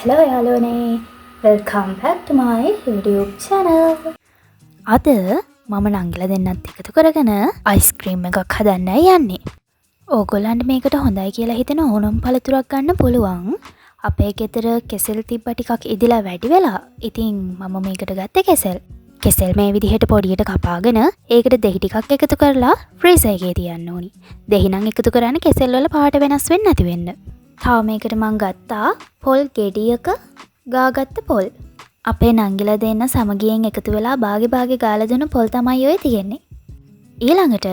Hello යාළුවනේ, welcome back to my YouTube channel. අද මම නංගිලා දෙන්නත් එකතු කරගෙන අයිස්ක්‍රීම් එකක් හදන්නයි යන්නේ. ඕගොල්ලන්ට මේකට හොඳයි කියලා හිතෙන ඕනම පළතුරක් ගන්න පුළුවන්. අපේ ගෙදර කෙසෙල් තිබ්බ ටිකක් ඉදිලා වැඩි වෙලා. ඉතින් මම මේකට ගත්තේ කෙසෙල්. කෙසෙල් මේ විදිහට පොඩියට කපාගෙන ඒකට දෙහි ටිකක් එකතු කරලා ෆ්‍රීසර් එකේ තියන්න ඕනි. දෙහි නම් එකතු කරන්න කෙසෙල් වල පාට වෙනස් වෙන්නේ නැති වෙන්න. තව මේකට මං ගත්තා පොල් ගෙඩියක ගාගත්ත පොල්. අපේ නංගිලා දෙන්න සමගියෙන් එකතු වෙලා බාගේ බාගේ ගාලා දුන්න පොල් තමයි ඔය තියෙන්නේ. ඊළඟට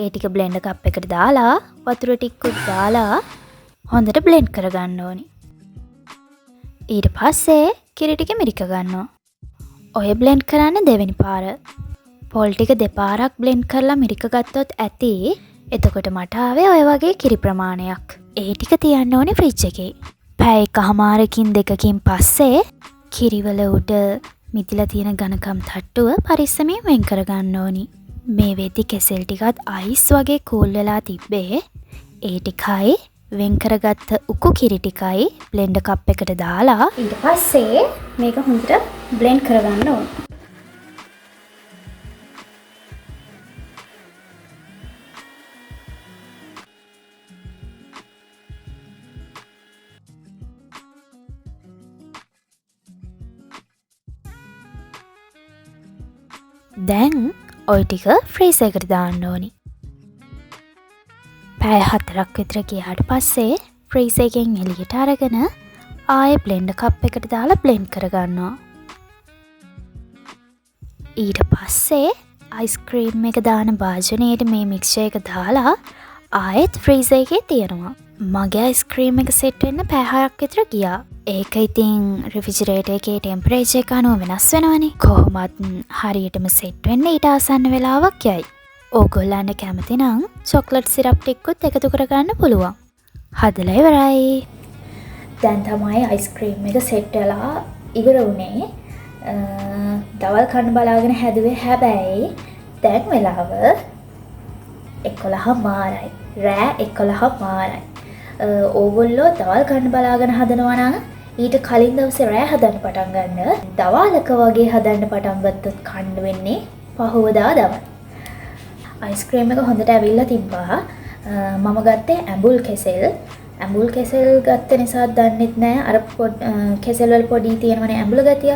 ඒ ටික බ්ලෙන්ඩර් කප් එකට දාලා වතුර ටිකකුත් දාලා හොඳට බ්ලෙන්ඩ් කරගන්න ඕනි. ඊට පස්සේ කිරි ටික මිරික ගන්නවා. ඔය බ්ලෙන්ඩ් කරන්න දෙවෙනි පාර. පොල් ටික දෙපාරක් බ්ලෙන්ඩ් කරලා මිරික ගත්තොත් ඇති. එතකොට මට ආවේ ඔය වගේ කිරි ප්‍රමාණයක්. ඒ ටික තියන්න ඕනේ ෆ්‍රිජ් එකේ. පැය එකහමාරකින් දෙකකින් පස්සේ කිරිවල උඩ මිදිලා තියෙන ඝනකම් තට්ටුව පරිස්සමෙන් වෙන් කරගන්න ඕනි. මේ වෙද්දි කෙසෙල් ටිකත් අයිස් වගේ කූල් වෙලා තිබ්බේ. ඒ ටිකයි වෙන් කරගත්ත උකු කිරි ටිකයි බ්ලෙන්ඩර් කප් එකට දාලා ඊට පස්සේ මේක හොඳට බ්ලෙන්ඩ් කරගන්න ඕනි. දැන් ඔය ටික ෆ්‍රීසර් එකට දාන්න ඕනි. පැය 4ක් විතර ගියාට පස්සේ ෆ්‍රීසර් එකෙන් එළියට අරගෙන ආයෙ බ්ලෙන්ඩර් කප් එකට දාලා බ්ලෙන්ඩ් කරගන්නවා. ඊට පස්සේ අයිස්ක්‍රීම් එක දාන භාජනයට මේ මික්ස්චර් එක දාලා ආයෙත් ෆ්‍රීසර් එකේ තියනවා. මගේ අයිස්ක්‍රීම් එක සෙට් වෙන්න පැය 6ක් විතර ගියා. ඒක ඉතින් රිෆ්‍රිජරේටර් එකේ ටෙම්පරේචර් එක අනුව වෙනස් වෙනවනේ. කොහොමත් හරියටම සෙට් වෙන්න ඊට ආසන්න වෙලාවක් යයි. ඕගොල්ලන්ට කැමති නම් චොක්ලට් සිරප් ටිකකුත් එකතු කරගන්න පුළුවන්. හදලා ඉවරයි. දැන් තමයි අයිස්ක්‍රීම් එක සෙට් වෙලා ඉවර වුණේ. දවල් කන්න බලාගෙන හැදුවේ. හැබැයි දැන් වෙලාව 11:00. රෑ 11:00. ඕගොල්ලෝ දවල් කන්න බලාගෙන හදනවා නම් ඊට කලින් දවසේ රෑ හදන්න පටන් ගන්න. දවාලක වගේ හදන්න පටන් ගත්තොත් කන්න වෙන්නේ පහුවදා දවල්. අයිස්ක්‍රීම් එක හොඳට ඇවිල්ලා තිබ්බා. මම ගත්තේ ඇඹුල් කෙසෙල්. ඇඹුල් කෙසෙල් ගත්ත නිසා දන්නෙත් නෑ. අර කෙසෙල් වල පොඩි තියෙනවනේ ඇඹුල ගතිය.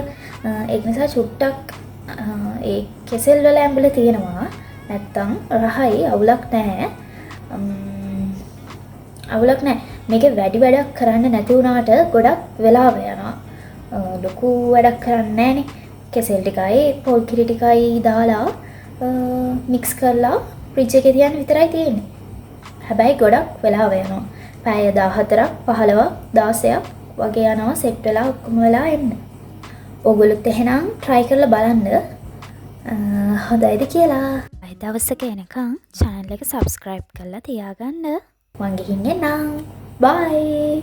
ඒක නිසා චුට්ටක් ඒ කෙසෙල් වල ඇඹුල තියෙනවා. නැත්තම් රහයි, අවුලක් නෑ. අවුලක් නෑ. මේකේ වැඩි වැඩක් කරන්න නැති වුණාට ගොඩක් වෙලාව යනවා. ලොකු වැඩක් කරන්න නෑනේ. කෙසෙල් ටිකයි පොල් කිරි ටිකයි දාලා මික්ස් කරලා ෆ්‍රිජ් එකේ තියන්න විතරයි තියෙන්නේ. හැබැයි ගොඩක් වෙලාව යනවා. පැය 14ක් 15ක් 16ක් වගේ යනවා සෙට් වෙලා ඔක්කොම වෙලා එන්න. ඕගොල්ලොත් එහෙනම් try කරලා බලන්න. හොඳයිද කියලා. ආයෙ දවසක එනකන් channel එක subscribe කරලා තියාගන්න. මං ගිහින් එන්නම්. Bye.